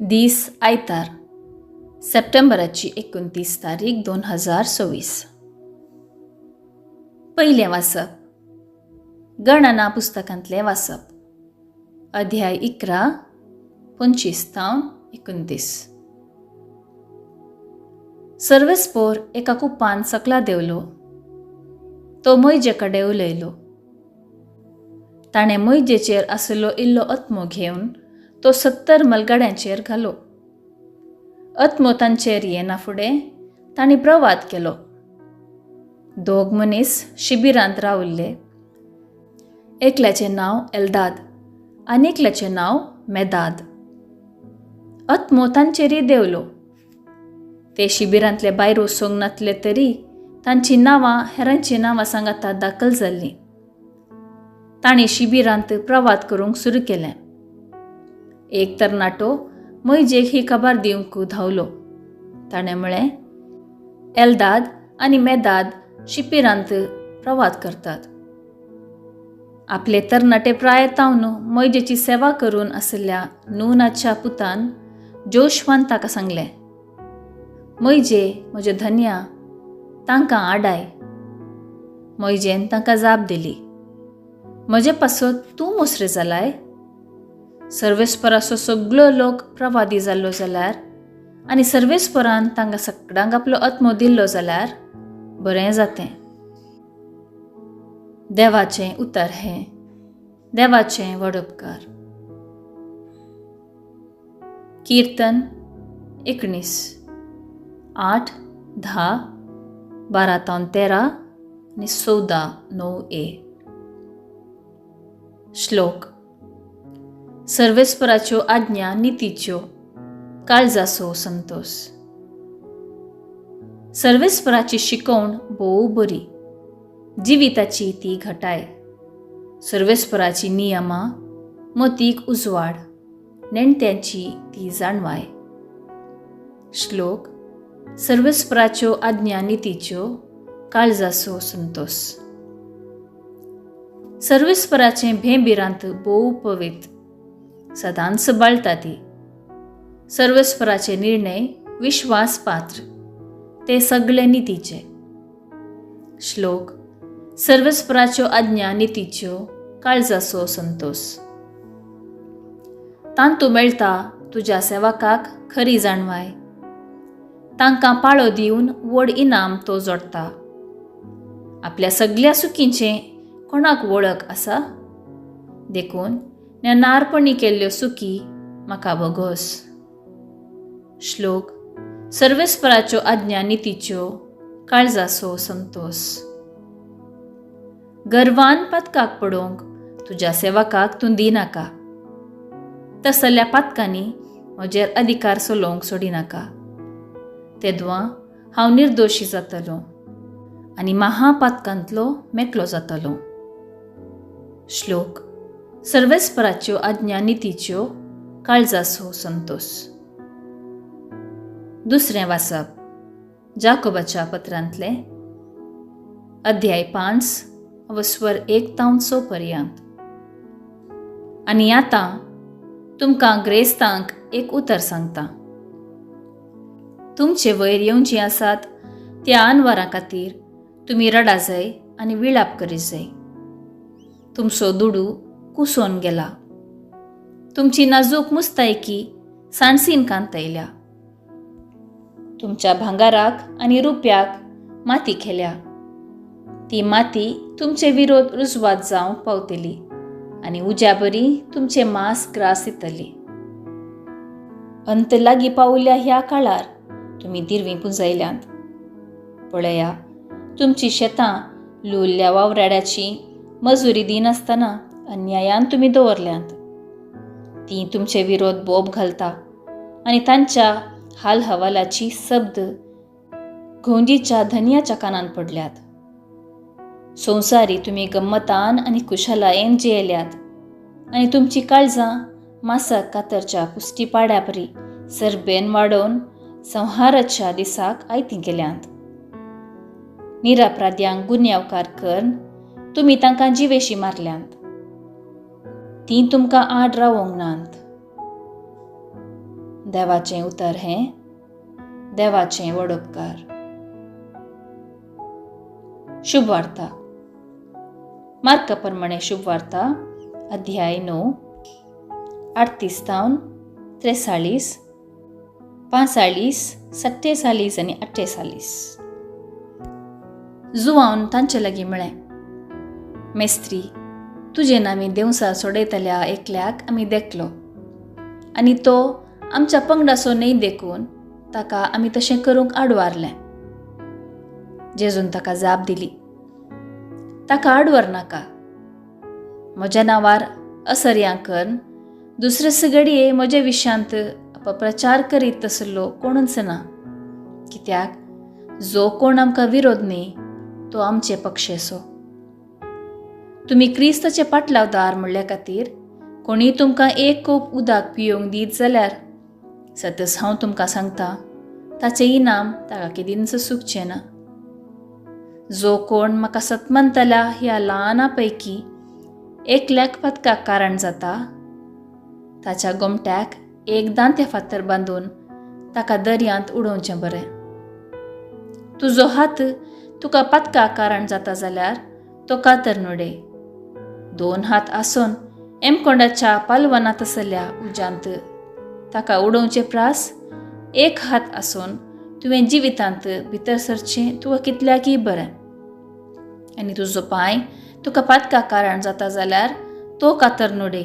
दीस आयतार, सप्टेंबराची 29 तारीख 2026. पयलें वाचप गणना पुस्तकांतलें वाचप, अध्याय 11, 25 तावन 29. सर्वेस्पोर एका कुपान सकला देंवलो. तो मोयजे कडेन उलयलो. ताणें मोयजेचेर आशिल्लो इल्लो आत्मो घेवन तो 70 मलगाड्यांचेर घालो. आत्मो तांचेर येना फुडें तांणी प्रवाद केलो. 2 मनीस शिबिरांत रावल्ले. एकल्याचें नांव एल्दाद आनी एकल्याचें नांव मेदाद. आत्मो तांचेरय देंवलो. ते शिबिरांतले भायर वचूंक नासले तरी तांचीं नांवां हेरांचीं नांवां सांगाता दाखल जाल्लीं. तांणी शिबिरांत प्रवाद करूंक सुरू केलें. एक तरणाटो मोयजेक ही खबर दिवंक धांवलो. ताणें म्हळें, एल्दाद आनी मेदाद शिबिरांत प्रवाद करतात. आपले तरणाटे प्राय तावन मोयजेची सेवा करून आशिल्ल्या नूनाच्या पुतान जोशवान ताका सांगलें, मोयजे म्हजे धन्या, तांकां आडाय. मोयजेन तांकां जाप दिली, म्हजे पासत तूं मोसरे जालाय? सर्वेस्पराचो सगळो लोक प्रवादी जाल्लो जाल्यार आनी सर्वेस्परान तांकां सगळ्यांक आपलो आत्मो दिल्लो जाल्यार बरें जातें. देवाचें उतर हें, देवाचें व्हड उपकार. कीर्तन 19, 8, 10, 12 तावन 13 आनी 14, 9 ए. श्लोक. सर्वेस्पराच्यो आज्ञा नितीच्यो, काळजाचो संतोष. सर्वेस्पराची शिकवण भोव बरी, जिविताची ती घटाय. सर्वेस्पराची नियमां मतीक उजवाड, नेणट्यांची ती जाणवाय. श्लोक. सर्वेस्पराच्यो आज्ञा नितीच्यो, काळजाचो संतोष. सर्वेस्पराचें भेंभिरांत भोव पवित्र, सदांच बाळटा ती. सर्वेस्पराचे निर्णय विश्वासपात्र, ते सगळे नितीचे. श्लोक. सर्वेस्पराच्यो आज्ञा नितीच्यो, काळजाचो संतोष. तांतू मेळटा तुज्या सेवकाक खरी जाणवाय, तांकां पाळो दिवन व्हड इनाम तो जोडटा. आपल्या सगल्या सुकींचें कोणाक वळख आसा? देखून ज्ञानार्पणी केल्ल्यो सुकी म्हाका भोगोस. श्लोक. सर्वेस्पराच्यो आज्ञा नितीच्यो, काळजाचो संतोष. गर्वान पातकाक पडोवंक तुज्या सेवकाक तूं दिनाका. तसल्या पातकांनी म्हजेर अधिकार चलोवंक सोडिनाका. तेदवां हांव निर्दोशी जातलो आनी महापातकांतलो मेकलो जातलो. श्लोक. सर्वेस्पराच्यो आज्ञा नितीच्यो, काळजाचो संतोष. दुसरें वाचप जाकोबाच्या पत्रांतलें, अध्याय 5, वस्वर 1 तावन 6 पर्यंत. आनी आतां तुमकां ग्रेस्तांक एक उतर सांगता. तुमचे वयर येवचीं आसात त्या अनवरां खातीर तुमी रडा जाय आनी विळाप करी जाय. तुमचो दुडू कुसोन गेला, तुमची नाजूक मुस्तायकी सांडसीन कांतयल्या, तुमच्या भांगाराक आनी रुप्याक माती खेल्या. ती माती तुमचे विरोध रुजवात जावंक पावतली आनी उज्या बरी तुमचे मांस ग्रास दितली. अंत लागीं पावल्या ह्या काळार तुमी दिरवीं पुंजयल्यांत. पळया, तुमची शेतां लुल्ल्या वावराड्याची मजुरी दिनासतना अन्यायान तुमी दवरल्यांत. तीं तुमचे विरोध बोब घालता आनी तांच्या हाल हवालाची शब्द घोंजीच्या धनयाच्या कानान पडल्यात. संवसारी तुमी गम्मतान आनी कुशलायेन जियेल्यात आनी तुमची काळजां मासाक कातरच्या पुश्टी पाड्यापरी सरबेन वाडोवन संहाराच्या दिसाक आयतीं केल्यांत. निरापराध्यांक गुन्यांवकार करून तुमी तांकां जिवेशी मारल्यांत. तीं तुमकां आड रावोंक नात. देवाचें उतर हें देवाचें व्हड उपकार. शुभवार्ता. मार्का प्रमाणे शुभवार्ता अध्याय 9 38 तावन 43 45 47 आनी 48. जुवान तांचे लागीं म्हळें, मेस्त्री, तुजे नामी देंवसार सोडयतल्या एकल्याक आमी देखलो आनी तो आमच्या पंगडाचो न्हय देखून ताका आमी तशें करूंक आडवारलें. जेजून ताका जाप दिली, ताका आडवर नाका. म्हज्या नांवार असर्यां करून दुसरे सगडये म्हज्या विशांत अपप्रचार करीत तसलो कोणूच ना, कित्याक जो कोण आमकां विरोध न्ही तो आमचे पक्षेचो. तुमी क्रिस्ताचे पाटलावदार म्हणल्या खातीर कोणीय तुमकां एक कोप उदक पियोवंक दीत जाल्यार सतच हांव तुमकां सांगता, ताचें इनाम ताका केदींच सुकचें ना. जो कोण म्हाका सतमनतल्या ह्या ल्हाना पैकी एकल्याक पदकाक कारण जाता, ताच्या गोमट्याक एक दांत्या फातर बांदून ताका दर्यांत उडोवचें बरें. तुजो हात तुका पदकाक कारण जाता जाल्यार तो कातर नुडे. 2 हात आसून एमकोंडाच्या पालवनांत आसल्या उज्यांत ताका उडोवचे प्रास 1 हात आसून तुवें जिवितांत भितर सरचें तुका कितल्याकय बरें. आनी तुजो पांय तुका पातका कारण जाता जाल्यार तो कातर नुडे.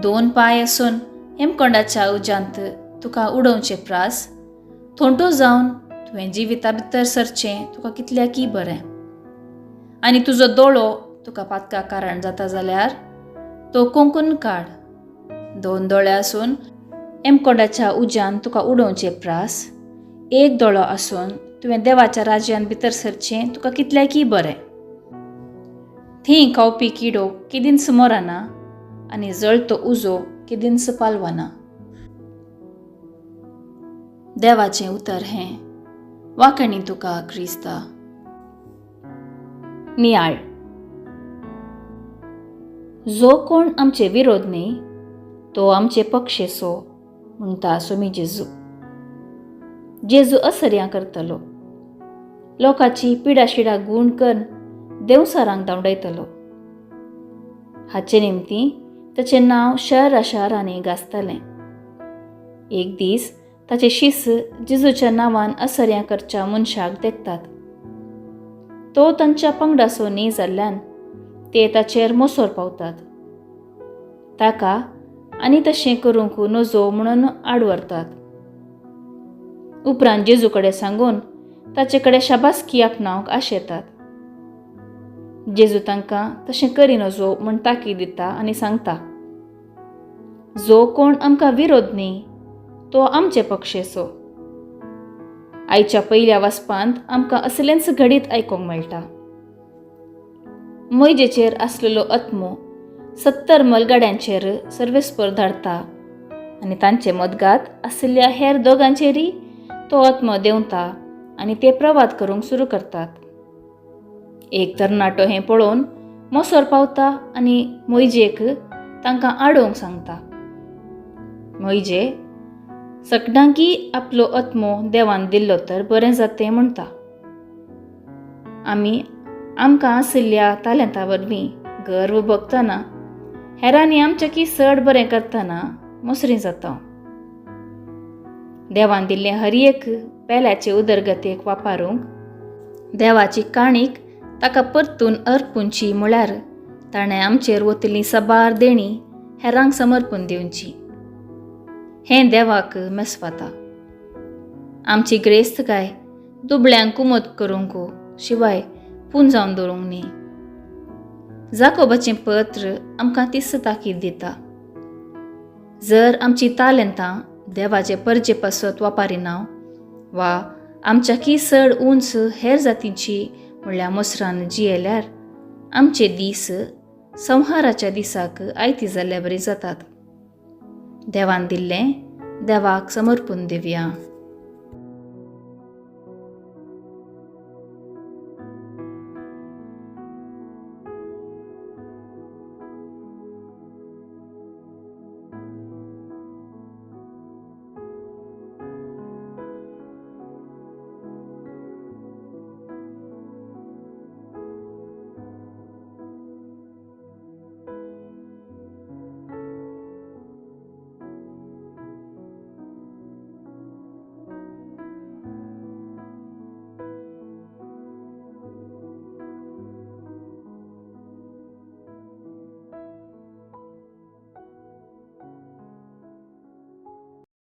2 पांय आसून हेमकोंडाच्या उज्यांत तुका उडोवचे प्रास थोंटो जावन तुवें जिविता भितर सरचें तुका कितल्याकय बरें. आनी तुजो दोळो तुका पातका कारण जाता जाल्यार तो कोंकून काड. 2 दोळे आसून एमकोंडाच्या उज्यान तुका उडोवचे प्रास 1 दोळो आसून तुवें देवाच्या राज्यान भितर सरचें तुका कितल्याकय बरें. थंय खावपी किडो केदींच मरना आनी जळतो उजो केदींच पालवना. देवाचें उतर हें वांकणी तुका क्रिस्ता. नियाळ. जो कोण आमचे विरोध न्ही तो आमचे पक्षेचो म्हणटा सोमी जेजू. जेजू असर्यां करतलो, लोकांची पिडाशिडा गूण करून देवसारांक धांवडायतलो. हाचे निमतीं ताचें नांव शहरा शहरांनी गाजतलें. एक दीस ताचे शिस जेजूच्या नांवान असर्यां करच्या मनशाक देखतात. तो तांच्या पंगडाचो न्ही जाल्ल्यान ते ताचेर मोसोर पावतात. ताका आनी तशें करूंक नजो म्हणून आडवरतात. उपरांत जेजू कडेन सांगून ताचे कडेन शाबासकी आपणावंक आशेतात. जेजू तांकां तशें करी नजो म्हूण ताकीद दिता आनी सांगता, जो कोण आमकां विरोध न्ही तो आमचे पक्षेचो. आयच्या पयल्या वाचपांत आमकां असलेंच घडीत आयकूंक मेळटा. मोयजेचेर आसलेलो आत्मो 70 मलगाड्यांचेर सर्वेस्पर धाडटा आनी तांचे मदगात आशिल्ल्या हेर दोगांचेरय तो आत्मो देंवता आनी ते प्रवाद करूंक सुरू करतात. एक तरणाटो हें पळोवन मोसोर पावता आनी मोयजेक तांकां आडोवंक सांगता. मोयजे सगळ्यांकी आपलो आत्मो देवान दिल्लो तर बरें जातें म्हणटा. आमी आमकां आशिल्ल्या तालेंता वरवीं गर्व भोगतना हेरांनी आमच्याकी चड बरें करतना मोसरी जाता. देवान दिल्लें हर एक पेल्याचे उदरगतेक वापरूंक देवाची काणीक ताका परतून अर्पूनची म्हळ्यार ताणें आमचेर वतली सबार देणी हेरांक समर्पून दिवची. हें देवाक मेसवाता. आमची ग्रेस्तकाय दुबळ्यांक कुमत करूंक शिवाय पुंजावन दवरूंक न्ही. जाकोबाचें पत्र आमकां तीच ताकीद दिता. जर आमची तालेंतां देवाचे परजे पासत वापरिना वा आमच्याकी चड उंच हेर जातींची म्हणल्यार मोसरान जियेल्यार आमचे दीस संहाराच्या दिसाक आयती जाल्ल्या बरी जातात. देवान दिल्लें देवाक समर्पून दिवया.